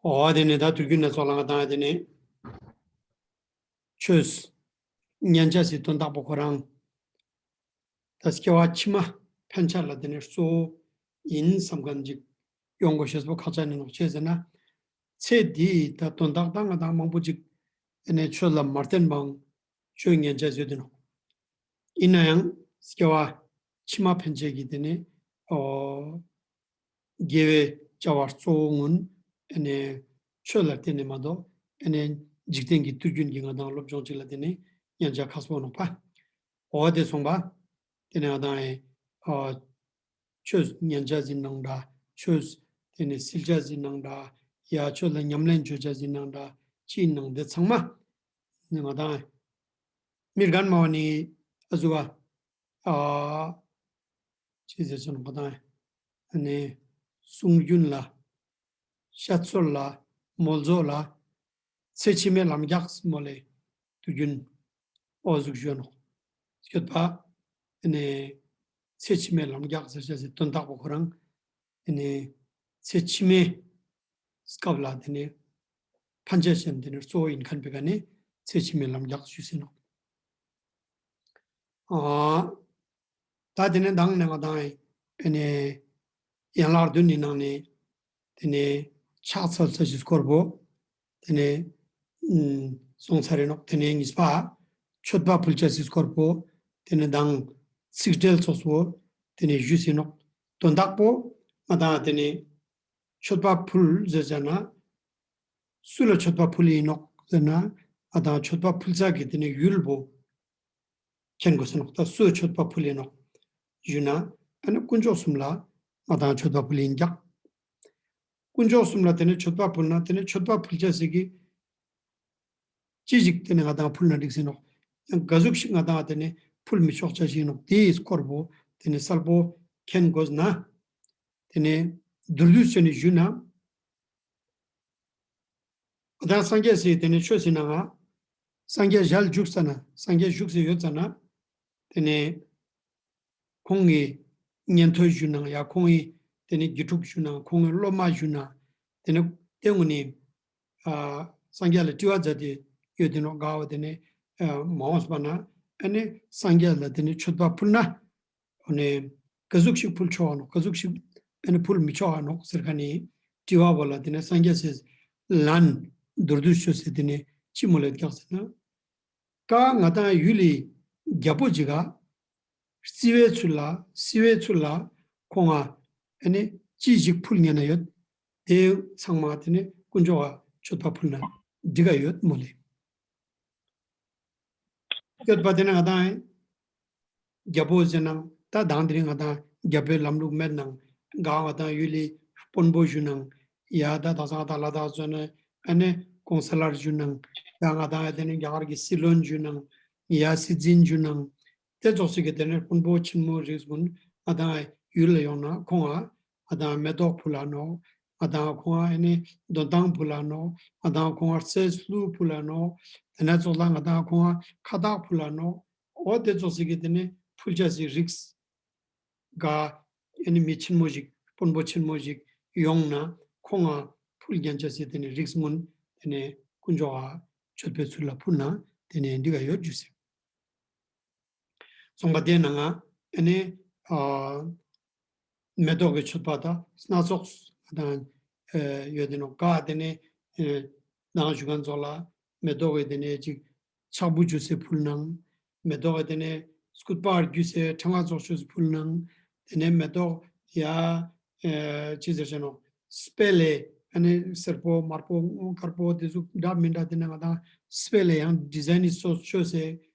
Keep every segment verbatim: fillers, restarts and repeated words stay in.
འོ་དེ་ནི་ད་དུས་རྒྱུན་ནས་ཚོགས་ལ་ང་དང་དེ་ནི་ཆོས་ཉན་ཆ་སི་དོན་དག་པོ་ཁོ་རང་ད་སྐྱེ་བ་ཕྱི་མ་ཕན་ཆ་ལ་དེ་ནི་གཙོ་བོ་ཡིན་བསམ་མཁན་ཅིག་ཡོང་དགོས་ཤེས་པོ་ཁག་ཆེ་ནི་ནོག་ཅི་ཟེར་ན། ཚེ་འདིའི་ད་དོན་དག་ད་ང་དང་མང་པོ་ཅིག་དེ་ནི་ཆོས་ལ་མ་བརྟེན་པའང་ཆོས་ཉན་ཆ་ཡོད་དེ་ནོག་ཡིན་ན་ཡང་སྐྱེ་བ་ཕྱི་མ་ཕན་ཆ་གི་དེ་ནི་འོ་དགེ་བའི་བྱ་བ་གཙོ་བོ་ངུན་ཨ་ནི་ཆོས་ལ་བརྟེན་ནས་མ་གཏོགས་ཨ་ནི་འཇིག་རྟེན་གྱི་དུས་རྒྱུན་གྱི་ང་དང་སློབ་སྦྱོང་ཅིག་ལ་བརྟེན་ནས་ཉན་ཆ་ཁག་པོ་ནོག་པ། འོ་དེ་སོང་པ། དེ་ནས་ང་དང་ཨེ་ཨ་ཆོས་ཉན་ཆ་ཟིན་ནང་འདྲ། ཆོས་དེ་ནས་སིལ་ཆ་ཟིན་ནང་འདྲ། ཡ་ཆོས་ལ་ཉམས་ལེན་བྱོས་ཆ་ཟིན་ནང་འདྲ། ཅི་ནང་དེ་ཚང་མ་ནི་ང་དང་མི་རྒན་མ་བ་ནི་ཨ་ཟུ་བ་ཨ་ཅི་ཟེར་སོང་ང་དང་ཨ་ནི་གསུང་རྒྱུན་ལ་བཤད་སྲོལ་ལ་མོལ་ཚོགས་ལ་ཚེ་ཕྱི་མའི་ལམ་རྒྱགས་མོལ་ལེ་དུས་རྒྱུན་འོ་ཟུག་ཞུ་ནོག་སྐྱོད་པ་ཨ་ནི་ཚེ་ཕྱི་མའི་ལམ་རྒྱགས་ཟེར་ཆ་སི་དོན་དག་པོ་ཁོ་རང་ཨ་ནི་ཚེ་ཕྱི་མའི་སྐབས་ལ་དེ་ནི་ཕན་ཆ་ཞན་དེ་ནི་གཙོ་བོ་ཡིན་མཁན་པའི་ཀ་ནི་ཚེ་ཕྱི་མའི་ལམ་རྒྱགས་ཞུ་སྲིད་ནོག་ཨ་ད་དེ་ནས་མདང་ནས་ང་དང་ཨེ་ནས་ཡན་ལག་བདུན་ནི་ནང་ནས་དེ་ནས་ཕྱག་འཚལ་ས་ཞིག་སྐོར་པོ་དེ་ནས་ཨུམ་སོང་ཚར་རེ་ནོག་དེ་ནས་གཉིས་པ་མཆོད་པ་ཕུལ་ཆ་ཞིག་སྐོར་པོ་དེ་ནས་མདང་ཚིག་འགྲེལ་ཚོགས་པོ་དེ་ནས་ཞུས་སྲིད་ནོག་དོན་དག་པོ་ང་དང་དེ་ནས་མཆོད་པ་ཕུལ་ཟེར་ཆ་ན། སུ་ལ་མཆོད་པ་ཕུལ་ཡིན་ནོག་ཟེར་ན། ཨ་དང་མཆོད་པ་ཕུལ་ས་གི་དེ་ནི་ཡུལ་པོ་མཁྱེན་དགོས་ས་ནོག་ད་སུ་མཆོད་པ་ཕུལ་ཡིན་ནོག་ཞུ་ན། ཨ་ནི་དཀོན་མཆོག་གསུམ་ལ་ཨ་དང་མཆོད་པ་ཕུལ་ཡིན་ཀྱག་དཀོན་མཆོག་གསུམ་ལ་དེ་ནི་མཆོད་པ་ཕུལ་ན་དེ་ནི་མཆོད་པ་ཕུལ་ཆ་ཞིག་གི་ཅི་ཞིག་དེ་ནི་ང་དང་ཕུལ་ན་འགྲིག་ས་ནོག་ཡང་ག་ཟུག་ཞིག་ང་དང་དེ་ནི་ཕུལ་མི་ཆོག་ཆ་ཞིག་ནོག་དེའི་སྐོར་པོ་དེ་ནི་གསལ་པོ་མཁྱེན་དགོས་ན། དེ་ནི་མདོར་བསྡུས་བྱས་ནས་ཞུ་ན། ད་སངས་རྒྱས་སི་དེ་ནི་ཆོས་སི་ནང་ང་སངས་རྒྱས་ཞལ་བཞུགས་ས་ན་སངས་རྒྱས་བཞུགས་སེ་ཡོད་ས་ན། དེ་ནི་ཁོང་གི་ཉན་ཐོས་ཞུ་ནང་ཡ་ཁོང་གི་དེ་ནི་དགེ་ཕྲུག་ཞུ་ནང་ཁོང་གི་སློབ་མ་ཞུ་ནང་དེ་ནི་དེ་ངུ་ནི་ཨ་སངས་རྒྱས་ལ་དྲི་བ་མཛད་དེ་ཡོད་དེ་ནོག་ག་བ་དེ་ནི་ཨ་མ་འོངས་པ་ན་ཨ་ནི་སངས་རྒྱས་ལ་དེ་ནི་མཆོད་པ་ཕུལ་ན། འོ་ནི་ག་ཟུག་ཞིག་ཕུལ་ཆོག་ཨ་ནོག་ག་ཟུག་ཞིག་ཨ་ནི་ཕུལ་མི་ཆོག་ཨ་ནོག་ཟེར་ཁན་ནི་དྲི་བ་བོ་ལ་དེ་ནི་སངས་རྒྱས་སི་ལན་མདོར་བསྡུས་ཤོས་སི་དེ་ནི་ཅི་མོལ་ལེ་ཀྱག་ཟེར་ན། ཀ་ང་དང་ཡུལ་ལི་རྒྱལ་པོ་ཅིག་ག་རྩི་བའི་ཚུལ་ལ་བསིལ་བའི་ཚུལ་ལ་ཁོང་ང་ཨ་ནི་ཅི་ཞིག་ཕུལ་ཉན་ན་ཡོད། དེ་ཚང་མ་དེ་ནི་དཀོན་མཆོག་ག་མཆོད་པ་ཕུལ་ན་འགྲིག་ག་ཡོད་མོལ་ལེ། སྐྱོད་པ་དེ་ནི་ང་དང་རྒྱལ་པོ་ཟེར་ནང་ད་དང་དེ་རིང་ང་དང་རྒྱལ་པོའི་ལམ་ལུགས་མེད་ནང་ག་ང་དང་ཡུལ་ལི་དཔོན་པོ་ཞུ་ནང་ཡ་ད་དག་ས་ང་དང་ལ་དྭགས་ཟེར་ན་ཨ་ནི་ཀོང་ས་ལར་ཞུ་ནང་ཡ་ང་དང་ཨ་དེ་ནི་རྒྱ་གར་གྱི་སྲིད་བློན་ཞུ་ནང་ཡ་སྲིད་འཛིན་ཞུ་ནང་དེ་ཙོགས་ཤིག་གི་དེ་ནི་དཔོན་པོ་ཆེན་མོ་རིགས་ཀུན་ང་དང་ཡུལ་ལ་ཡོང་ན་ཁོང་ང་ང་དང་མེ་ཏོག་ཕུལ་ལ་ནོག་ང་དང་ཁོང་ང་ཨ་ནི་འདོན་ཐང་ཕུལ་ལ་ནོག་ང་དང་ཁོང་ང་རྩེས་གླུ་ཕུལ་ལ་ནོག་དེ་ནེ་ཙོགས་ལ་ང་དང་ཁོང་ང་ཁ་བཏགས་ཕུལ་ལ་ནོག་འོ་དེ་ཙོགས་ཤིག་གི་དེ་ནི་ཕུལ་ཆ་སི་རིགས་ག་ཨ་ནི་མི་ཆེན་མོ་ཞིག་དཔོན་པོ་ཆེན་མོ་ཞིག་ཡོང་ན་ཁོང་ང་ཕུལ་ཉན་ཆ་སི་དེ་ནི་རིགས་ཀུན་དེ་ནི་དཀོན་མཆོག་ག་མཆོད་པའི་ཚུལ་ལ་ཕུལ་ན་དེ་ནི་འགྲིག་ག་ཡོད་ཞུས་སེ། སོང་པ་དེ་ནང་ང་ཨ་ནི་ཨ་མེ་ཏོག་གི་མཆོད་པ་དང་སྣ་ཚོགས་དང་ཨ་ཡོད་དེ་ནོག་ག་དེ་ནི་ཨ་ནང་ཞུ་ཁན་ཙོགས་ལ་མེ་ཏོག་གི་དེ་ནི་ཅིག་ཕྱག་བུ་ཅོས་སེ་ཕུལ་ནང་མེ་ཏོག་གི་དེ་ནི་སྐུད་པ་ཅོས་སེ་ཕྲེང་བ་ཙོགས་ཅོས་སེ་ཕུལ་ནང་དེ་ནི་མེ་ཏོག་ཡ་ཨ་ཅི་ཟེར་ཆ་ནོག་སྤེལ་ལེ་ཨ་ནི་སེར་པོ་དམར་པོ་སྔོ་དཀར་པོ་དེ་ཟུག་འདྲ་མི་འདྲ་དེ་ནི་ང་དང་སྤེལ་ལེ་ཡང་ཌི་ཛའིན་ནི་སོ་ཅོས་སེ་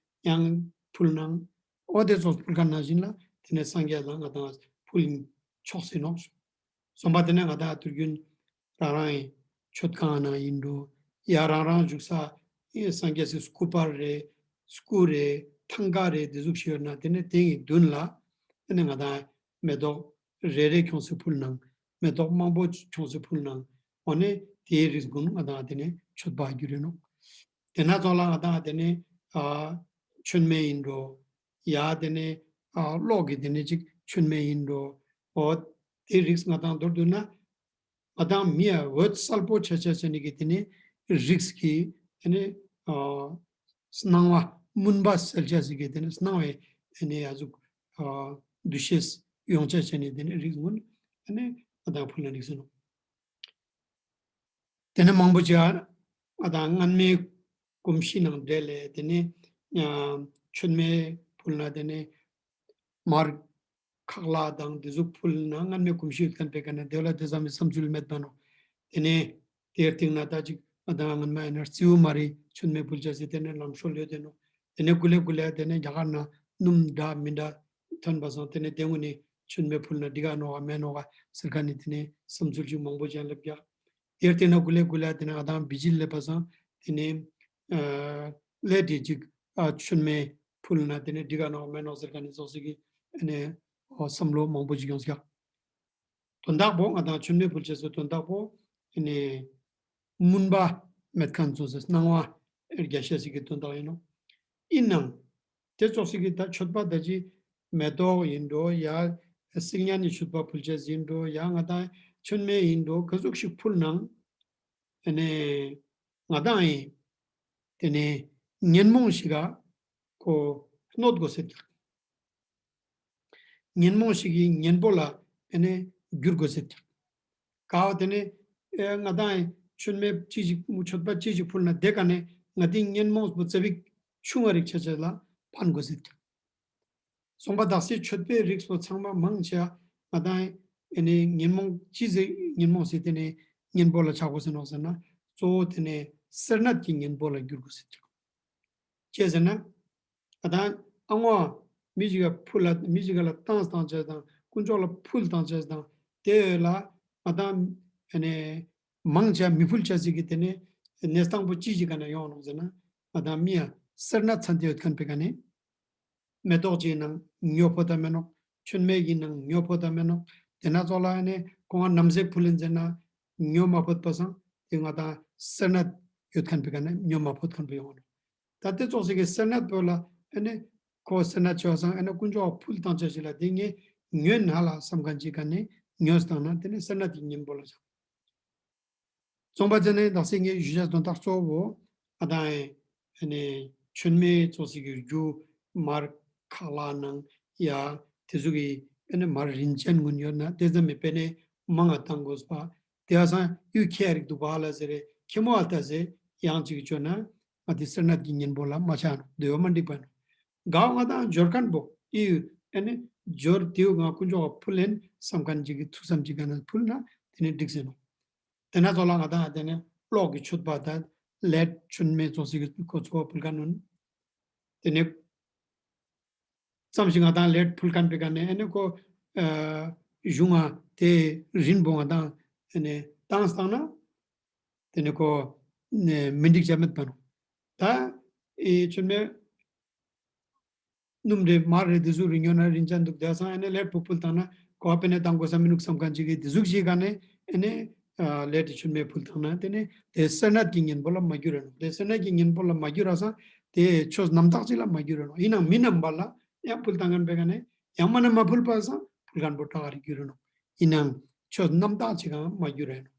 ཡང་ཕུལ་ནང་། འོ་དེ་ཙོགས་ཕུལ་ཁན་ནང་བཞིན་ལ་དེ་ནི་སངས་རྒྱས་ལ་ང་དང་ཕུལ་ཆོག་སེ་ནོག་སོང་པ་དེ་ནི་ང་དང་དུས་རྒྱུན་རང་རང་ངི་མཆོད་ཁང་ནང་ཡིན་འགྲོ་ཡ་རང་རང་བཞུགས་ས་སངས་རྒྱས་སི་སྐུ་པར་རེ་སྐུ་རེ་ཐང་ཀ་རེ་དེ་ཟུག་ཞིག་ཡོད་ན་དེ་ནི་དེ་ངི་མདུན་ལ་དེ་ནི་ང་དང་མེ་ཏོག་རེ་རེ་ཁྱོངས་སེ་ཕུལ་ནང་མེ་ཏོག་མང་པོ་ཁྱོངས་སེ་ཕུལ་ནང་འོ་ནི་དེའི་རིགས་ཀུན་ང་དང་དེ་ནི་མཆོད་པ་གྱུར་ཡོད་ནོག་དེ་ནེ་ཙོགས་ལ་ང་དང་དེ་ནི་ཨ་མཆོད་མེ་ཡིན་འགྲོ་ཡ་དེ་ནི་ཨ་གློག་གི་དེ་ནི་ཅིག་མཆོད་མེ་ཡིན་འགྲོ་འོ་དེ་རིགས་ང་དང་མདོར་བསྡུ་ན་ ང་དང་མི་ཡ་འོད་གསལ་པོ་ཆ་ཆ་ཆ་ནི་གི་དེ་ནི་རིགས་ཀྱི་དེ་ནི་ཨ་སྣང་བ་མུན་པ་སེལ་ཆ་ཟིག་གི་དེ་ནི་སྣང་བའི་དེ་ནི་ཨ་ཟུག་ཨ་འདུ་ཤེས་ཡོང་ཆ་ཆ་ནི་དེ་ནི་རིགས་ཀུན་དེ་ནི་ང་དང་ཕུལ་ན་འགྲིག་སོང་ནོག། དེ་ནས་མང་པོ་ཅིག་ང་དང་སྔན་མའི་གོམས་གཤིས་ནང་འབྲེལ་ལས་དེ་ནས་ཨ་མཆོད་མེ་ཕུལ་ན་དེ་ནས་མར་ཁག་ལ་དང་དེ་ཟུག་ཕུལ་ན་སྔན་མའི་གོམས་གཤིས་ཡོད་མཁན་པའི་ཀ་ནས་དེ་ལ་དེ་ཙམ་མི་བསམ་ཚུལ་མེད་པ་ནོག། དེ་ནས་དེའི་སྟེང་ན་ད་ཅིག་ང་དང་སྔན་མ་ཡིན་ན་རྩིའུ་མ་རི་མཆོད་མེ་ཕུལ་ཆ་ཟེར་དེ་ནས་ལམ་སྲོལ་ཡོད་དེ་ནོག། དེ་ནས་ཀུ་ལེ་ཀུ་ལེ་དེ་ནས་རྒྱ་གར་ན་སྣུམ་འདྲ་མི་འདྲ་ཐོན་པ་སང་དེ་ནས་དེ་ངུ་ནས་མཆོད་མེ་ཕུལ་ན་འགྲིག་ག་ནོག་ག་མེད་ནོག་ག་ཟེར་མཁན་ནི་དེ་ནས་བསམ་ཚུལ་ཅིག་མང་པོ་ཅིག་ཡང་སླེབས་ཀྱག། དེར་བརྟེན་ན་ཀུ་ལེ་ཀུ་ལེ་དེ་ནས་ང་དང་བི་ཇི་ལི་ལེབ་པ་སང་དེ་ནས་ཨ་ལས་དེ་ཅིག་ཨ་མཆོད་མེ་ཕུལ་ན་དེ་ནས་འགྲིག་ག་ནོག་མེད་ནོག་ཟེར་མཁན་ནི་ཙོགས་ཤིག་གི་ཨ་ནས་ཨོ་བསམ་བློ་མང་པོ་ཅིག་ཡོང་ཀྱག། དོན་དག་པོ་ང་དང་མཆོད་མེ་ཕུལ་ཆ་ཟེར་དོན་དག་པོ་ཨ་ནས་མུན་པ་མེད་མཁན་ཙོགས་སེ་སྣང་བ་རྒྱས་ཤེས་ཤིག་གི་དོན་དག་ཡིན་ནོག། ཡིན་ནའང་དེ་ཙོགས་ཤིག་གི་ད་མཆོད་པ་ད་ཅི་མེ་ཏོག་ཡིན་འགྲོ་ཡ་སིལ་སྙན་ནི་མཆོད་པ་ཕུལ་ཆ་ཡིན་འགྲོ་ཡ་ང་དང་མཆོད་མེ་ཡིན་འགྲོ་ག་ཟུག་ཞིག་ཕུལ་ནའང་ཨ་ནས་ང་དང་ཡིན་དེ་ནས་ཉོན་མོངས་ཤིག་ག་ཁོ་གནོད་དགོས་ཟེར་ཀྱག། ཉོན་མོངས་ཤིག་གི་གཉེན་པོ་ལ་ཨ་ནས་འགྱུར་དགོས་ཟེར་ཀྱག། ག་བ་དེ་ནས་ཨེ་ང་དང་མཆོད་མེ་ཅི་ཞིག་མཆོད་པ་ཅི་ཞིག་ཕུལ་ན་དེ་ཀ་ནས་ང་དེ་ཉོན་མོངས་པོ་ཙ་པིག་ཆུང་ང་རིག་ཆ་ཆ་ལ་ཕན་དགོས་ཟེར་ཀྱག། སོང་པ་དག་སེ་མཆོད་པའི་རིགས་པོ་ཚང་མ་མང་ཆེ་ང་དང་ཨ་ནི་ཉོན་མོངས་ཅི་ཟེར་ཉོན་མོངས་ཟེར་དེ་ནས་གཉེན་པོ་ལ་ཆགས་དགོས་ཟེར་ནོག་ཟེར་ན་གཙོ་བོ་དེ་ནས་སེར་སྣ་གི་གཉེན་པོ་ལ་འགྱུར་དགོས་ཟེར་ཀྱག། ཅི་ཟེར་ན་ང་དང་ཨ་ངོ་མི་ཞིག་ག་ཕུལ་ལ་མི་ཞིག་ག་ལ་བཏང་བཏང་ཆ་དང་དཀོན་མཆོག་ལ་ཕུལ་བཏང་ཆ་དང་དེ་ལ་ང་དང་ཨ་ནི་མང་ཆེ་མི་ཕུལ་ཆ་ཟིག་གི་དེ་ནས་གནས་སྟངས་པོ་ཅི་ཞིག་ག་ན་ཡོང་ནོག་ཟེར་ན་ང་དང་མི་ཡ་སེར་སྣ་ཚན་དེ་ཡོད་མཁན་པའི་ཀ་ནས། མེ་ཏོག་ཅིག་ནང་ཉོ་ཕོད་ད་མེ་ནོག། མཆོད་མེ་ཡིན་ནང་ཉོ་ཕོད་ད་མེ་ནོག། དེ་ན་ཙོགས་ལ་ཨ་ནི་ཁོང་ང་ནམ་ཟེ་ཕུལ་ལེན་ཟེར་ན་ཉོ་མ་ཕོད་པ་སང་དེ་ང་དང་སེར་སྣ་ཡོད་མཁན་པའི་ཀ་ནས་ཉོ་མ་ཕོད་མཁན་པོ་ཡོང་ནོག། ད་དེ་ཙོགས་ཤིག་གི་སེར་སྣ་པོ་ལ་ཨ་ནི་ཁོ་སེར་སྣ་ཆེ་བ་སང་ཨ་ནི་དཀོན་མཆོག་ཕུལ་བཏང་ཆ་ཞིག་ལ་དེ་ངས་ཉོས་ན་ལ་བསམ་མཁན་ཅིག་ག་ནས་ཉོས་བཏང་ན་དེ་ནི་སེར་སྣ་དེ་གཉེན་པོ་ལ་ཆགས། སོང་པ་ཙ་ནས་དག་སེ་ངས་ཞུ་ཆ་དོན་དག་གཙོ་བོ་ཨ་དང་ཨེ་ནས་མཆོད་མེ་ཙོགས་ཤིག་གི་རྒྱུ་མར་ཁག་ལ་ནང་ཡ་དེ་ཟུག་གི་ཨེ་ནས་མར་རིན་ཅན་ཀུན་ཡོད་ན་དེ་ཙམ་མི་པེ་ནས་མང་ང་བཏང་དགོས་པ་དེ་ཨ་སང་ཡུ་ཁྱེར་རིག་འདུག་པ་ལ་ཟེར་རེ་ཁྱེ་མོ་ཨ་ལྟ་ཟེ་ཡང་ཅིག་བཅོ་ན་ང་དེ་སེར་སྣ་གི་གཉེན་པོ་ལ་མ་ཆགས་ནོག། དེ་བོ་མ་འགྲིག་པ་ནོག། ག་བ་ང་དང་འབྱོར་མཁན་པོ་ཨི་ཨེ་ནས་འབྱོར་དེའུ་ང་དཀོན་མཆོག་ཕུལ་ལེན་བསམ་མཁན་ཅིག་གི་ཐུགས་བསམ་ཅིག་ག་ན་ཕུལ་ན་དེ་ནས་འགྲིག་ཟེར་ནོག། དེ་ན་ཙོགས་ལ་ང་དང་དེ་ནས་གློག་གི་མཆོད་པ་དང་ལེད་མཆོད་མེ་ཙོགས་ཤིག་གི་ཁོ་ཚོ་ཕུལ་མཁན་ནོག། དེ་ནས་ཙམ་ཞིག་ང་དང་ལེད་ཕུལ་མཁན་པའི་ཀ་ནས་ཨེ་ནས་ཁོ་ཨ་གཞུང་ང་དེ་རིན་པོ་ང་དང་ཨེ་ནས་བཏང་བཏང་ན་དེ་ནས་ཁོ་ནས་མི་འགྲིག་ཆ་མེད་པ་ནོག། ད་ཨེ་མཆོད་མེ་སྣུམ་རེ་མར་རེ་དེ་ཟུག་རེ་ཉོ་ན་རིན་ཅན་འདུག། དེ་སང་ཨེ་ནས་ལེད་པོ་ཕུལ་བཏང་ན་གོ་བ་པེ་ནས་བཏང་དགོས་ས་མི་ནུག་བསམ་མཁན་ཅིག་གི་དེ་ཟུག་ཞིག་ག་ནས་ཨེ་ནས་ཨ་ལེད་དེ་མཆོད་མེ་ཕུལ་བཏང་ན་དེ་ནས་དེ་སེར་སྣ་གི་གཉེན་པོ་ལ་མ་འགྱུར་ར་ནོག། དེ་སེར་སྣ་གི་གཉེན་པོ་ལ་མ་འགྱུར་ར་སང་དེ་ཆོས་རྣམ་དག་ཅིག་ལ་མ་འགྱུར་ར་ནོག། ཡིན་ནའང་མི་རྣམ་པ་ལ་ཡང་ཕུལ་བཏང་མཁན་པའི་ཀ་ནས་ཡང་མ་ནས་མ་ཕུལ་བ་སང་ཕུལ་མཁན་པོ་དྲག་ག་རེ་འགྱུར་ར་ནོག། ཡིན་ནའང་ཆོས་རྣམ་དག་ཅིག་གང་མ་འགྱུར་ར་ནོག།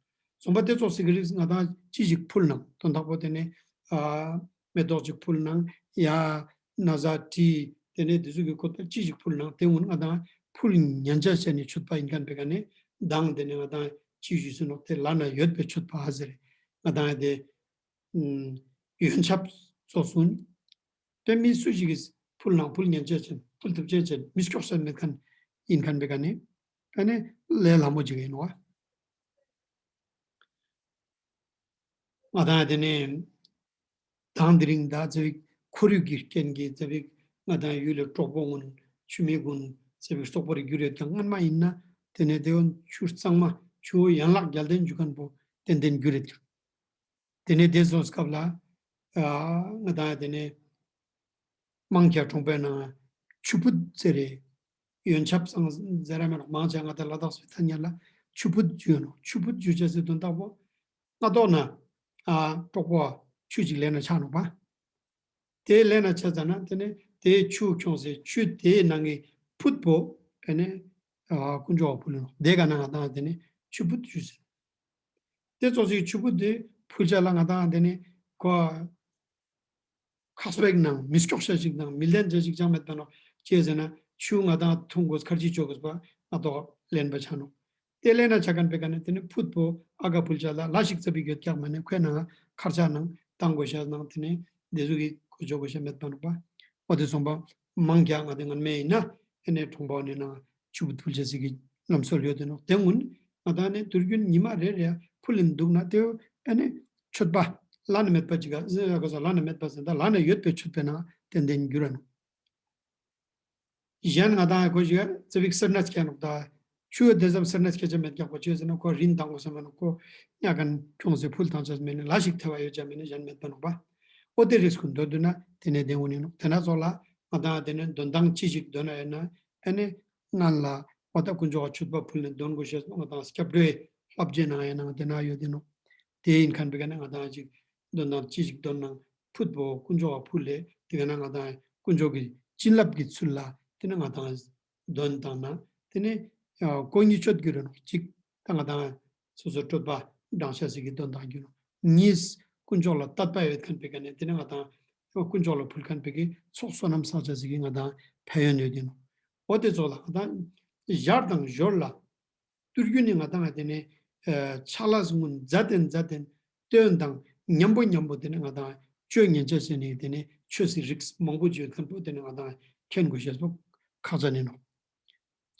སོང་པ་དེ་ཙོགས་ཤིག་གི་རིགས་ང་དང་ཅི་ཞིག་ཕུལ་ནའང་དོན་དག་པོ་དེ་ནས་ཨ་མེ་ཏོག་ཅིག་ཕུལ་ནའང་ཡ་ན་བཟའ་དྲི་དེ་ནས་དེ་ཚོ་གི་ཁོ་ད་ཅི་ཞིག་ཕུལ་ནའང་དེ་ཀུན་ང་དང་ཕུལ་ཉན་ཆ་བྱས་ནས་མཆོད་པ་ཡིན་མཁན་པའི་ཀ་ནས་མདང་དེ་ནས་ང་དང་ཅི་ཞུས་སོང་ནོག། དེ་བླ་ན་ཡོད་པའི་མཆོད་པ་ཟེར་ང་དང་དེ་ཨུམ་ཡོན་ཆབ་ཙོགས་སུ་དཔེ་མི་སུ་ཞིག་གིས་ཕུལ་ནའང་ཕུལ་ཉན་ཆ་བྱས་ཕུལ་ཐུབ་ཆ་བྱས་མི་སྐྱོགས་ས་མེད་མཁན་ཡིན་མཁན་པའི་ཀ་ནས་ཨ་ནི་ལས་སླ་མོ་ཅིག་ཡིན་ནོག། ང་དང་དེ་ནས་དང་དེ་རིང་ད་ཙ་པིག་ཁོར་ཡུག་གི་རྐྱེན་གྱིས་ཙ་པིག་ང་དང་ཡུལ་ལ་གྲོག་པོ་ཀུན་ཆུ་མིག་ཀུན་ཙ་པིག་སོག་པོ་རེ་གྱུར་ཡོད་ཀྱང་སྔན་མ་ཡིན་ན་དེ་ནས་དེ་བོ་ཆུ་གཙང་མ་ཆུ་བོ་ཡན་ལག་བརྒྱད་ལྡན་རྒྱུ་མཁན་པོ་ཏན་ཏན་གྱུར་ཡོད་ཀྱང་དེ་ནས་དེ་སོང་སྐབས་ལ་ཨ་ང་དང་དེ་ནས་མང་ཆེ་གྲོང་པའི་ནང་ཆུ་ཕུད་ཟེར་རེ། ཡོན་ཆབ་སང་ཟེར་ར་མེད་ནོག། མང་ཆེ་ང་དང་ལ་དྭགས་སི་ཐ་སྙད་ལ་ཆུ་ཕུད་ཞུ་ནོག། ཆུ་ཕུད་ཞུ་ཆ་ཟེར་དོན་དག་པོ་སྔ་ཏོག་ན་ཨ་གྲོག་པོ་ཆུ་ཅིག་ལེན་ན་ཆ་ནོག་པ། དེ་ལེན་ན་ཆ་ཙ་ན་དེ་ནས་དེ་ཆུ་ཁྱོངས་སེ་ཆུ་དེའི་ནང་གི་ཕུད་པོ་དེ་ནས་ཨ་དཀོན་མཆོག་ཕུལ་ནོག། དེ་ག་ན་ང་དང་དེ་ནས་ཆུ་ཕུད་ཞུ་ཟེར། དེ་ཙོགས་སི་ཆུ་བུ་དེ་ཕུལ་ཆ་ལ་ང་དང་དེ་ནི་ཁོ་ཁག་པོ་ཞིག་ནང་མི་སྐྱོག་ཤ་ཞིག་ནང་མི་ལྡན་ཅེས་ཞིག་ཅང་མེད་པ་ནོག། ཅི་ཟེར་ན་ཆུ་ང་དང་འཐུང་དགོས་ཁར་ཅི་ཅོ་དགོས་པ་ང་དོག་ལེན་པ་ཆ་ནོག། དེ་ལས་ན་ཆ་མཁན་པའི་ཀ་ནས་དེ་ནི་ཕུད་པོ་ཨ་ག་ཕུལ་ཆ་ལ་ལ་ཞིག་ཙ་པིག་ཡོད་ཀྱག་མ་ནས་ཁོའི་ནང་ཁར་ཆ་ནང་བཏང་དགོས་ཤ་ནང་དེ་ནི་དེ་ཟུག་གི་གོ་ཆོ་དགོས་ཤ་མེད་པ་ནོག་པ། འོ་དེ་སོང་པ་མང་རྒྱ་ང་དེ་ངན་མེད་ཡིན་ན་ཨེ་ནས་གྲོང་པ་ནས་ནང་ཆུ་བུ་ཕུལ་ཆ་ཟིག་གི་ལམ་སྲོལ་ཡོད་དེ་ནོག། དེ་སྔོན་ང་དང་ནས་དུས་རྒྱུན་ཉི་མ་རེ་རེ་ཕུལ་ལིན་འདུག་ན་དེ་ཨེ་ནས་མཆོད་པ་ལ་ན་མེད་པ་ཅིག་ག་ཟེར་ཡ་གོ་ས་ལ་ན་མེད་པ་ཟེར་ད་ལ་ན་ཡོད་པའི་མཆོད་པའི་ནང་ཏན་ཏན་འགྱུར་ར་ནོག། གཞན་ང་དང་ཡ་གོ་ཞིག་ཡ་ཙི་བིག་སེར་སྣ་སྐྱེ་ནོག་ད། ཆུ་ཡོད་དེ་ཙམ་སེར་སྣ་སྐྱེ་ཆ་མེད་ཀྱག་པ་ཆུ་ཡོད་ཟེར་ན་ཁོ་རིན་དང་གོ་ས་མེད་ནོག། ཁོ་ཉ་གན་ཁྱོང་སེ་ཕུལ་དང་ཆ་མེད་ནི་ལ་ཞིག་ཐེ་བ་ཡོད་ཆ་མེད་ནི་གཞན་མེད་པ་ནོག་པ། འོ་དེ་རིགས་ཀུན་འདོད་དུ་ན་དེ་ནས་དེ་འུ་ནི་ནོག། དེ་ན་ཚོགས་ལ་ང་དང་དེ་ནས་འདོན་དང་ཅི་ཞིག་འདོན་ན་ཡོད་ན་ཨེ་ནས་ང་ལ་འོ་ད་དཀོན་མཆོག་ག་མཆོད་པ་ཕུལ་ནས་འདོན་དགོས་ཤེས་ང་དང་སྐྱབས་འགྲོའི་བསླབ་བྱའི་ནང་ཡོད་ན་དེ་ན་ཡོད་དེ་ནོག། དེ་ཡིན་མཁན་པའི་ཀ་ནས་ང་དང་ཅིག་འདོན་དང་ཅི་ཞིག་འདོན་ནང་ཕུད་པོ་དཀོན་མཆོག་ག་ཕུལ་ལས་དེ་ཀ་ན་ང་དང་དཀོན་མཆོག་གི་བྱིན་རླབས་ཀྱི་ཚུལ་ལ་དེ་ནས་ང་དང་འདོན་དང་ན་དེ་ནས་ཨ་གོ་གཉིས་ཆོད་གྱུར་ར་ནོག། གཅིག་ད་ང་དང་སོ་སོ་སྤྲོད་པ་འགྲངས་ཤ་ཟིག་གི་འདོན་དང་གྱུར་ར་ནོག། གཉིས་དཀོན་མཆོག་ལ་དད་པ་ཡོད་མཁན་པའི་ཀ་ནས་དེ་ནས་ང་དང་དཀོན་མཆོག་ལ་ཕུལ་མཁན་པའི་ཀའི་ཚོགས་བསོད་ནམས་བསགས་ཤ་ཟིག་གི་ང་དང་ཕན་ཡོན་ཡོད་དེ་ནོག། འོ་དེ་ཚོགས་ལ་ང་དང་ཞར་དང་ཞོར་ལ་དུས་རྒྱུན་ནི་ང་དང་དེ་ནས་ཨ་ཕྱག་ལས་སྔོན་མཛད་དེ་མཛད་དེ་སྟོན་དང་མཉམ་པོ་མཉམ་པོ་དེ་ནས་ང་དང་ཆོས་ཉན་ཆ་ཟེར་ནི་དེ་ནས་ཆོས་སི་རིགས་མང་པོ་ཅིག་ཡོད་མཁན་པོ་དེ་ནས་ང་དང་མཁྱེན་དགོས་ཤེས་པོ་ཁག་ཅན་ཡིན་ནོག།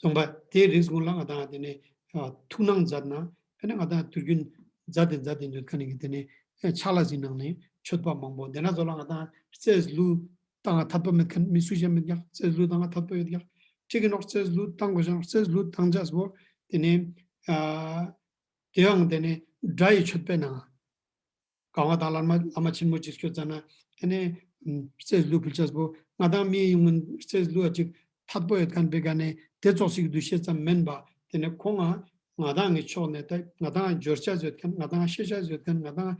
སོང་པ་དེ་རིགས་ཀུན་ལ་ང་དང་དེ་ནས་ཨ་ཐུགས་སྣང་མཛད་ན་དེ་ནས་ང་དང་དུས་རྒྱུན་མཛད་དེ་མཛད་དེ་ཡོད་མཁན་ནི་དེ་ནས་ཕྱག་ལས་སི་ནང་ནས་མཆོད་པ་མང་པོ་དེ་ན་ཚོགས་ལ་ང་དང་རྩེས་ལུ་བཏང་ང་ཐད་པོ་མེད་མཁན་མི་སུ་ཞིག་མེད་ཀྱག། རྩེས་ལུ་བཏང་ང་ཐད་པོ་ཡོད་ཀྱག། ཅིག་གི་ནོག་རྩེས་ལུ་བཏང་དགོས་ཤ་ནོག། རྩེས་ལུ་བཏང་ཆས་པོ་དེ་ནས་ཨ་དེ་ཡང་དེ་ནས་སྒྲ་ཡི་མཆོད་པའི་ནང་གང་བ་དང་བླ་མ་བླ་མ་ཆེན་མོ་ཅིག་སྐྱོད་ཙ་ན་ཨ་ནི་རྩེས་ལུ་ཕུལ་ཆས་པོ་ང་དང་མི་ཡིན་མིན་རྩེས་ལུ་ཨ་ཅིག་ཐད་པོ་ཡོད་མཁན་པའི་ཀ་ནས་དེ་ཙོགས་ཤིག་འདུ་ཤེས་ཙམ་མེན་པ་དེ་ནས་ཁོང་ང་ང་དང་ངི་ཕྱོགས་ནས་ད་ང་དང་འབྱོར་ཆ་ཡོད་མཁན་ང་དང་ཤེས་ཆ་ཡོད་མཁན་ང་དང་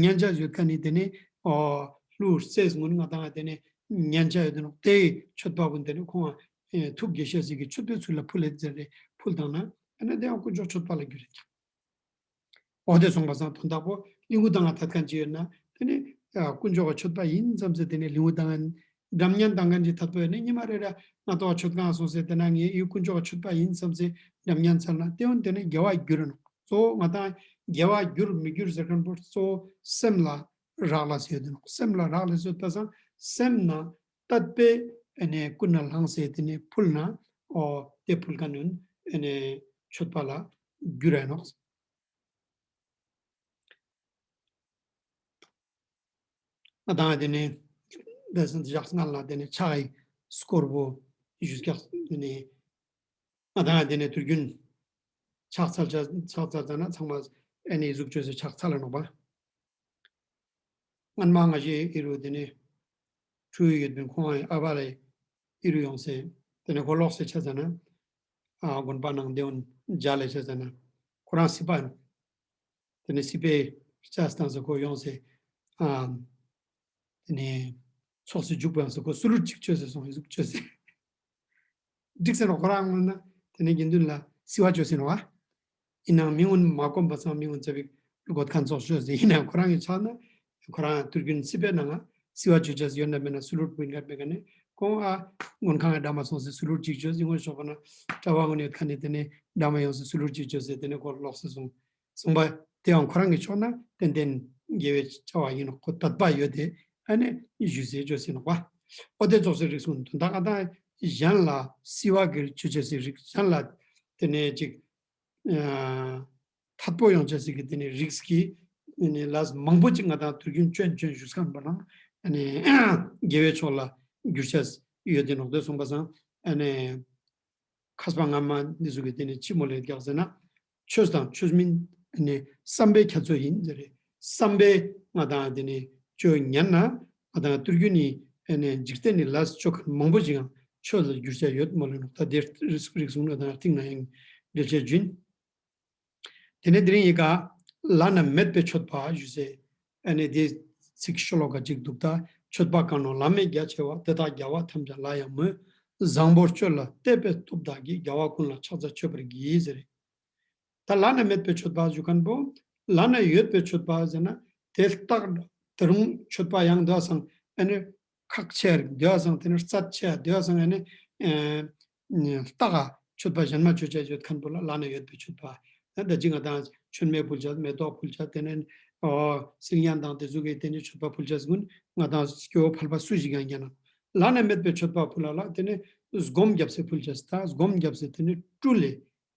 ཉན་ཆ་ཡོད་མཁན་ནི་དེ་ནས་ཨོ་ལུ་རྩེས་ངུན་ང་དང་དེ་ནས་ཉན་ཆ་ཡོད་དེ་ནོག། དེ་མཆོད་པ་ཀུན་དེ་ནས་ཁོང་ང་ཨེ་ཐུགས་དགྱེས་ཤེས་ཤིག་གི་མཆོད་པའི་ཚུལ་ལ་ཕུལ་ལེ་ཟེར་རེ་ཕུལ་བཏང་ན་ཨ་ནི་དེ་ཡང་དཀོན་མཆོག་མཆོད་པ་ལ་འགྱུར་རེ་ཀྱང་། འོ་དེ་སོང་པ་སང་དོན་དག་པོ་ལིང་གུ་དང་ང་ཐད་མཁན་ཅིག་ཡོད་ན་དེ་ནི་ཨ་དཀོན་མཆོག་ག་མཆོད་པ་ཡིན་བསམ་སེ་དེ་ནི་ལིང་གུ་དང་ང་འགྲམ་བརྙན་བཏང་མཁན་ཅིག་ཐད་པོ་ཡོད་ནི་ཉི་མ་རེ་རེ་ང་ཏོག་མཆོད་ཁང་སོང་སེ་དེ་ན་ངས་ཡུལ་དཀོན་མཆོག་ག་མཆོད་པ་ཡིན་བསམ་སེ་འགྲམ་བརྙན་ཚར་ན་དེ་འོན་དེ་ནི་དགེ་བ་འགྱུར་ནོག། གཙོ་བོ་ང་དང་དགེ་བ་འགྱུར་མི་འགྱུར་ཟེར་མཁན་པོ་གཙོ་བོ་སེམས་ལ་རག་ལས་ཡོད་དེ་ནོག། སེམས་ལ་རག་ལས་ཡོད་པ་སང་སེམས་ན་དད་པའི་ཨ་ནི་ཀུན་ནས་བསླངས་སེ་དེ་ནི་ཕུལ་ན་ཨོ་དེ་ཕུལ་མཁན་ནི་ཨ་ནི་མཆོད་པ་ལ་འགྱུར་ར་ནོག། ང་དང་དེ་ནས་དེ་སང་ཞག་སྔ་ལ་དེ་ནས་ཕྱག་གི་སྐོར་པོ་ཞུས་ཀྱག། དེ་ནས་ང་དང་དེ་ནས་དུས་རྒྱུན་ཕྱག་འཚལ་ཆ་ཕྱག་འཚལ་ཙ་ན་ཚང་མ་ཨ་ནི་གཟུགས་བཅོས་སེ་ཕྱག་འཚལ་ལ་ནོག་པ། སྔན་མ་ང་ཞེ་ཨི་རུ་དེ་ནས་ཁྲུ་ཡོད་པིན་ཁོང་ཨ་བ་ལེ་ཨི་རུ་ཡོང་སེ་དེ་ནས་ཁོ་ལོག་སེ་ཆ་ཙ་ན་ཨ་དགོན་པ་ནང་དེ་འོན་མཇལ་ལེ་ཆ་ཙ་ན་ཁོ་རང་སི་པ་ཡིན། དེ་ནས་སི་པའི་ལྕགས་བཏང་སེ་ཁོ་ཡོང་སེ་ཨ་དེ་ནས་ཚོགས་སུ་འཇུག་པའང་སེ་ཁོ་སུ་ལུར་ཅིག་བཅོས་སེ་སོང་ཟུག་བཅོས་སེ་འགྲིག་སེ་ནོག། ཁོ་རང་ངོ་ན་དེ་ནས་དགེ་འདུན་ལ་སི་བ་བཅོས་སེ་ནོག་ཨ། ཡིན་ནའང་མི་ངོན་མ་གོམས་པ་སང་མི་ངོན་ཚ་བིག་ལུ་གོད་མཁན་ཚོགས་བཅོས་སེ་ཡིན་ནའང་ཁོ་རང་གི་ཆགས་ན་ཁོ་རང་དུས་རྒྱུན་སི་པའི་ནང་ང་སི་བ་བཅོས་ཆ་ཡོད་ན་མེད་ན་སུ་ལུར་པུ་ཡིན་ག་མེད་ག་ནས་ཁོང་ཨ་དགོན་ཁང་གི་འདྲ་མ་སོང་སེ་སུ་ལུར་ཅིག་བཅོས་སེ་ངོ་ཤོག་པ་ན་གྲྭ་པ་ངོ་ནས་ཡོད་མཁན་ནི་དེ་ནས་འདྲ་མ་ཡོང་སེ་སུ་ལུར་ཅིག་བཅོས་སེ་དེ་ནས་ཁོ་ལོག་སེ་སོང་། སོང་པ་དེའང་ཁོ་རང་གི་ཕྱོགས་ན་ཏན་ཏན་དགེ་བའི་བྱ་བ་ཡིན་ནོག། ཁོ་དད་པ་ཡོད་དེ་ཨ་ནི་ཞུས་སེ་བཅོས་སེ་ནོག་པ། འོ་དེ་ཚོགས་སེ་རིགས་སུ་དོན་དག་ཨ་དང་གཞན་ལ་སི་བ་གི་བཅོས་ཆ་སི་རིགས་གཞན་ལ་དེ་ནས་ཅིག་ཨ་ཐད་པོ་ཡོང་ཆ་སི་གི་དེ་ནས་རིགས་ཀྱི་དེ་ནས་ལས་མང་པོ་ཅིག་ང་དང་དུས་རྒྱུན་བཅོན་བཅོན་ཞུས་མཁན་པ་ན་ཨ་ནི་དགེ་བའི་ཕྱོགས་ལ་འགྱུར་ཆ་ཡོད་དེ་ནོག། དེ་སོང་པ་སང་ཨ་ནི། མཁས་པ་སྔ་མ་འདི་ཚོ་གི་དེ་ནས་ཅི་མོལ་ལེ་རྒྱག་ཟེར་ན། ཆོས་དང་ཆོས་མིན་ནི་བསམ་པའི་ཁྱད་ཚོས་ཡིན་ཟེར་རེད། བསམ་པའི་ང་དང་དེ་ནས་ཆོས་ཉན་ན་ང་དང་དུས་རྒྱུན་ནི་ཨ་ནི་འཇིག་རྟེན་ནི་ལས་ཆོ་མཁན་མང་པོ་ཞིག་ཡང་ཆོས་ལ་འགྱུར་བྱ་ཡོད་མོལ་ལེ་ནོག། ད་དེ་རིགས་རིགས་སུ་ང་དང་ཐིག་ན་ཡང་འགྲེལ་བཤད་རྒྱུན། དེ་ནས་དེ་རིང་ཡི་ག་བླ་ན་མེད་པའི་མཆོད་པ་ཞུས་སེ། ཨ་ནི་དེ་ཚིག་ཤོ་ལོ་ཀ་གཅིག་འདུག། ད་མཆོད་པ་གང་རུང་བླ་མེད་རྒྱ་ཆེ་བ། དེ་དག་རྒྱལ་བ་ཐམས་ཅད་ལ་ཡང་མོས། བཟང་པོར་སྤྱོད་ལ་གཏད་པའི་སྟོབས་དག་གིས། རྒྱལ་བ་ཀུན་ལ་ཕྱག་འཚལ་མཆོད་པར་བགྱི་ཟེར། ད་བླ་ན་མེད་པའི་མཆོད་པ་ཞུ་མཁན་པོ་ བླ་ན་ཡོད་པའི་མཆོད་པ་ཟེར་ན་དེ་ལྟག་དེ་རུང་མཆོད་པ་ཡང་དེ་བ་སང་ཨ་ནི་ཁག་ཆེ་དེ་བ་སང་དེ་ནི་རྩ་ཆེ་དེ་བ་སང་ཨ་ནི་ཨ་ལྟག་མཆོད་པ་གཞན་མ་མཆོད་ཆ་ཡོད་ཁན་པོ་ལ་བླ་ན་ཡོད་པའི་མཆོད་པ། ད་ཅི་ང་དང་མཆོད་མེ་ཕུལ་ཆ་མེ་ཏོག་ཕུལ་ཆ་དེ་ནི་ཨོ་སིལ་སྙན་དང་དེ་ཟུག་གི་དེ་ནི་མཆོད་པ་ཕུལ་ཆ་གུན་ང་དང་སྐྱོ་བོ་ཕལ་པ་སུ་ཞིག་ཡང་ཡང་ན་བླ་ན་མེད་པའི་མཆོད་པ་ཕུལ་ལ་ལ་དེ་ནི་སྒོམ་རྒྱབ་སེ་ཕུལ་ཆ་ད་སྒོམ་རྒྱབ་སེ་དེ་ནི་སྤྲུལ་ལེ་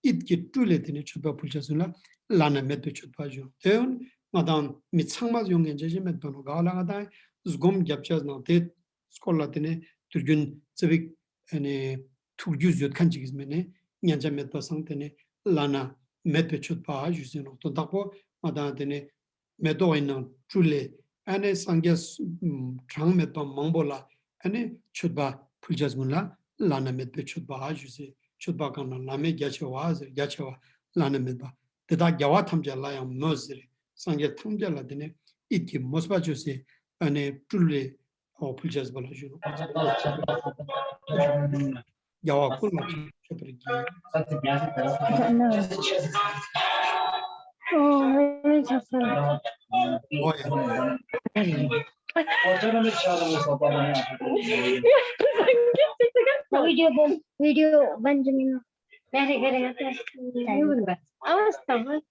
ཡིད་ཀྱི་སྤྲུལ་ལེ་དེ་ནི་མཆོད་པ་ཕུལ་ཆ་སུ་ལ་བླ་ན་མེད་པའི་མཆོད་པ་ཞུ། དེ་ཡང་ང་དང་མི་ཚང་མ་ཡོང་ངེ་ཅེས་ཞིག་མེད་པ་ནོ་ག་ལ་ང་དང་སྒོམ་རྒྱབ་ཆ་ནང་དེ་སྐོར་ལ་དེ་ནི་དུས་རྒྱུན་ཙེ་བིག་ཨ་ནི་ཐུགས་རྒྱུས་ཡོད་ཁན་ཅིག་གིས་མེ་ནི་ཉན་ཆ་མེད་པ་སང་དེ་ནི་བླ་ན་མེད་པའི་མཆོད་པ་ཞུ་ཟེར་ནོ། དོན་དག་པོ་ང་དང་དེ་ནི་མེ་ཏོག་ཡིན་ནང་སྤྲུལ་ལེ་ཨ་ནི་སངས་རྒྱས་གྲངས་མེད་པ་མང་པོ་ལ་ཨ་ནི་མཆོད་པ་ཕུལ་ཆ་གུན་ལ་བླ་ན་མེད་པའི་མཆོད་པ་ཞུ་ཟེར། མཆོད་པ་གང་ན་བླ་མེད་རྒྱ་ཆེ་བ་ཟེར། རྒྱ་ཆེ་བ་བླ་ན་མེད་པ། དེ་དག་རྒྱལ་བ་ཐམས་ཅད་ལ་ཡང་མོས་ཟེར། སངས་རྒྱས་ཐམས་ཅད་ལ་དེ་ནི་ཡིད་ཀྱི་མོས་པ་ཅོས་ཟེར་ཨ་ནི་སྤྲུལ་ལེ་ཨོ་ཕུལ་ཆ་ཟེར་བ་ལ་ཞུ་ནོ། རྒྱལ་བ་ཀུན་ལ་མཆོད་པར་བགྱི། ཨོ་ཡ། वीडियो बंद, वीडियो बंद जमीन। अरे, अरे, अरे। आवाज तो बंद।